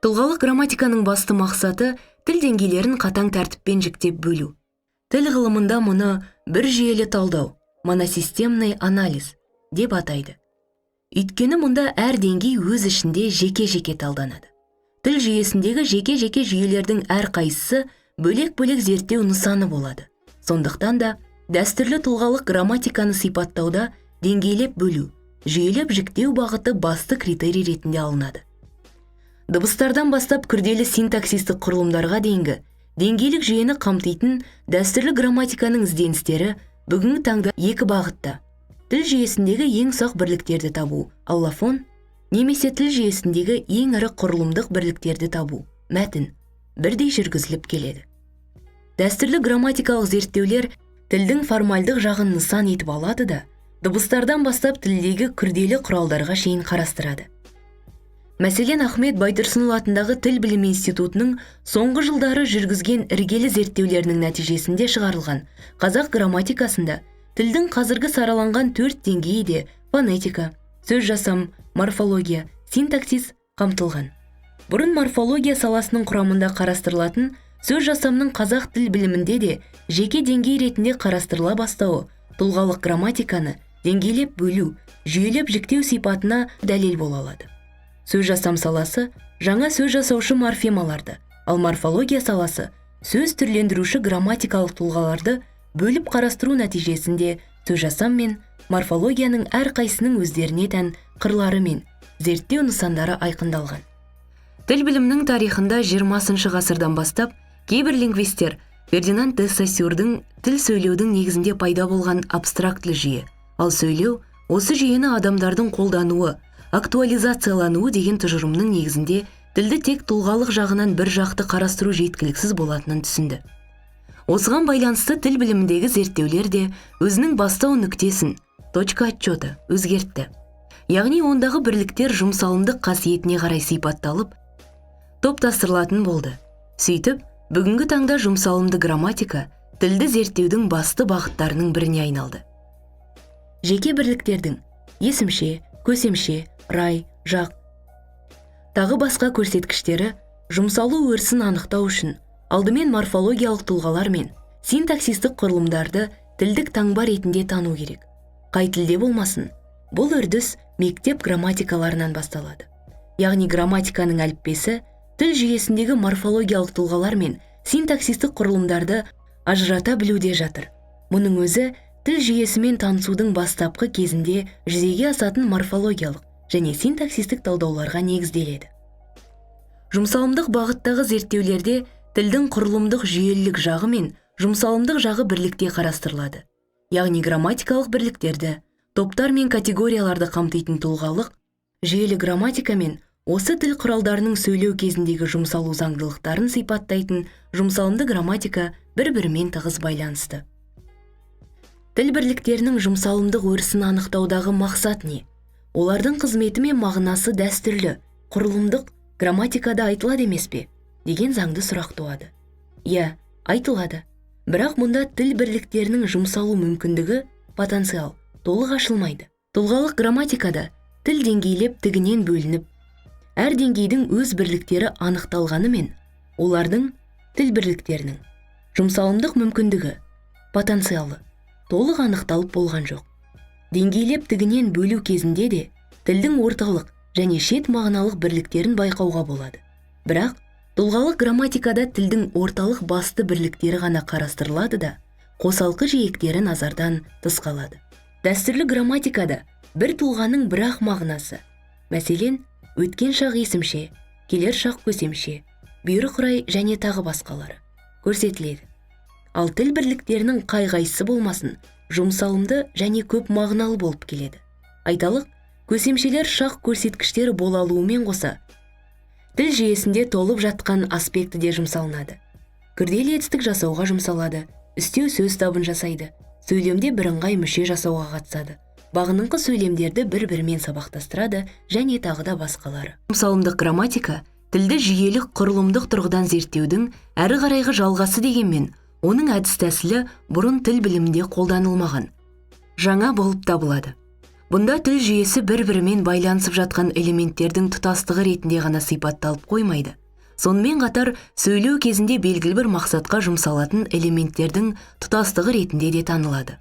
Тұлғалық грамматиканың басты мақсаты – тіл деңгейлерін қатаң тәртіппен жіктеп бөлу. Тіл ғылымында мұны бір жүйелі талдау, моносистемный анализ деп атайды. Өйткені мұнда әр деңгей өз ішінде жеке-жеке талданады. Тіл жүйесіндегі жеке-жеке жүйелердің әрқайсысы бөлек-бөлек зерттеу нысаны болады. Сондықтан да дәстүрлі тұлғалық грамматиканы сипаттауда деңгейлеп бөлу, жүйелеп жіктеу бағыты басты критерий ретінде алынады. Дыбыстардан бастап күрделі синтаксистік құрылымдарға дейінгі деңгейлік жүйені қамтитын дәстүрлі грамматиканың ізденістері бүгінгі таңда екі бағытта: тіл жүйесіндегі ең ұсақ бірліктерді табу, аллофон, немесе тіл жүйесіндегі ең ірі құрылымдық бірліктерді табу, мәтін, бірдей жүргізіліп келеді. Дәстүрлі грамматикалық зерттеулер тілдің формальдық жағын нысан етіп алады да, дыбыстардан бастап тілдегі күрделі құралдарға шейін қарастырады. Мәселен, Ахмет Байтұрсынұлы атындағы Тіл білімі институтының соңғы жылдары жүргізген іргелі зерттеулерінің нәтижесінде шығарылған «Қазақ грамматикасында» тілдің қазіргі сараланған төрт деңгейі де – фонетика, сөз жасам, морфология, синтаксис – қамтылған. Бұрын морфология саласының құрамында қарастырылатын сөз жасамның қазақ тіл білімінде де жеке деңгей ретінде қарастырыла бастауы тұлғалық грамматиканы деңгейлеп бөлу, жүйелеп жіктеу сипатына дәлел бола алады. Сөз жасам саласы жаңа сөз жасаушы морфемаларды, ал морфология саласы сөз түрлендіруші грамматикалық тұлғаларды бөліп қарастыру нәтижесінде сөз жасам мен морфологияның әрқайсысының өздеріне тән қырлары мен зерттеу нысандары айқындалған. Тіл білімінің тарихында 20 ғасырдан бастап кейбір лингвистер Фердинанд де Соссюрдің тіл сөйлеудің негізінде пайда болған абстрактілі жүйе, ал сөйлеу осы жүйені адамдардың қолдануы, актуализациялануы деген тұжырымның негізінде тілді тек тұлғалық жағынан бір жақты қарастыру жеткіліксіз болатынын түсінді. Осыған байланысты тіл біліміндегі зерттеулер де өзінің бастау нүктесін, точка отсчета, өзгертті. Яғни ондағы бірліктер жұмсалымдық қасиетіне қарай сипатталып, топтастырылатын болды. Сөйтіп, бүгінгі таңда жұмсалымды грамматика тілді зерттеудің басты бағыттарының біріне айналды. Жеке бірліктердің – есімше, көсемше, рай, жақ, тағы басқа көрсеткіштері жұмсалу өрісін анықтау үшін алдымен морфологиялық тұлғалар мен синтаксистік құрылымдарды тілдік таңба ретінде тану керек. Қай тілде болмасын, бұл үрдіс мектеп грамматикаларынан басталады. Яғни грамматиканың әліппесі тіл жүйесіндегі морфологиялық тұлғалар мен синтаксистік құрылымдарды ажырата білуде жатыр. Мұның өзі тіл жүйесімен танысудың бастапқы кезінде жүзеге асатын морфологиялық және синтаксистік талдауларға негізделеді. Жұмсалымдық бағыттағы зерттеулерде тілдің құрылымдық жүйелілік жағы мен жұмсалымдық жағы бірлікте қарастырылады. Яғни грамматикалық бірліктерді, топтар мен категорияларды қамтитын тұлғалық жүйелі грамматика мен осы тіл құралдарының сөйлеу кезіндегі жұмсалу заңдылықтарын сипаттайтын жұмсалымды грамматика бір-бірімен тығыз байланысты. Тіл бірліктерінің жұмсалымдық өрісін анықтаудағы мақсат не? Олардың қызметі мен мағынасы дәстүрлі құрылымдық грамматикада айтылады емес пе деген заңды сұрақ туады. Иә, айтылады. Бірақ мұнда тіл бірліктерінің жұмсалу мүмкіндігі, потенциал, толық ашылмайды. Тұлғалық грамматикада тіл деңгейлеп тігінен бөлініп, әр деңгейдің өз бірліктері анықталғанымен, олардың, тіл бірліктерінің, жұмсалымдық мүмкіндігі, потенциалы, толық анықталып болған жоқ. Деңгейлеп тігінен бөлу кезінде де тілдің орталық және шет мағыналық бірліктерін байқауға болады. Бірақ тұлғалық грамматикада тілдің орталық басты бірліктері ғана қарастырылады да, қосалқы жиектері назардан тыс қалады. Дәстүрлі грамматикада бір тұлғаның бір-ақ мағынасы, мәселен, өткен шақ есімше, келер шақ көсемше, бұйрық рай және тағы басқалары көрсетіледі. Ал тіл бірліктерінің қай-қайсысы болмасын жұмсалымды және көп мағыналы болып келеді. Айталық, көсемшелер шақ көрсеткіштері бола алуымен қоса, тіл жүйесінде толып жатқан аспектіде жұмсалынады. Күрделі етістік жасауға жұмсалады, үстеу сөз табын жасайды, сөйлемде бірыңғай мүше жасауға қатысады, бағыныңқы сөйлемдерді бір-бірімен сабақтастырады және тағы да басқалары. Жұмсалымдық грамматика тілді жүйелік құрылымдық тұрғыдан зерттеудің әрі қарайғы жалғасы дегенмен, оның әдіс тәсілі бұрын тіл білімінде қолданылмаған, жаңа болып табылады. Бұнда тіл жүйесі бір-бірімен байланысып жатқан элементтердің тұтастығы ретінде ғана сипатталып қоймайды, сонымен қатар сөйлеу кезінде белгілі бір мақсатқа жұмсалатын элементтердің тұтастығы ретінде де танылады.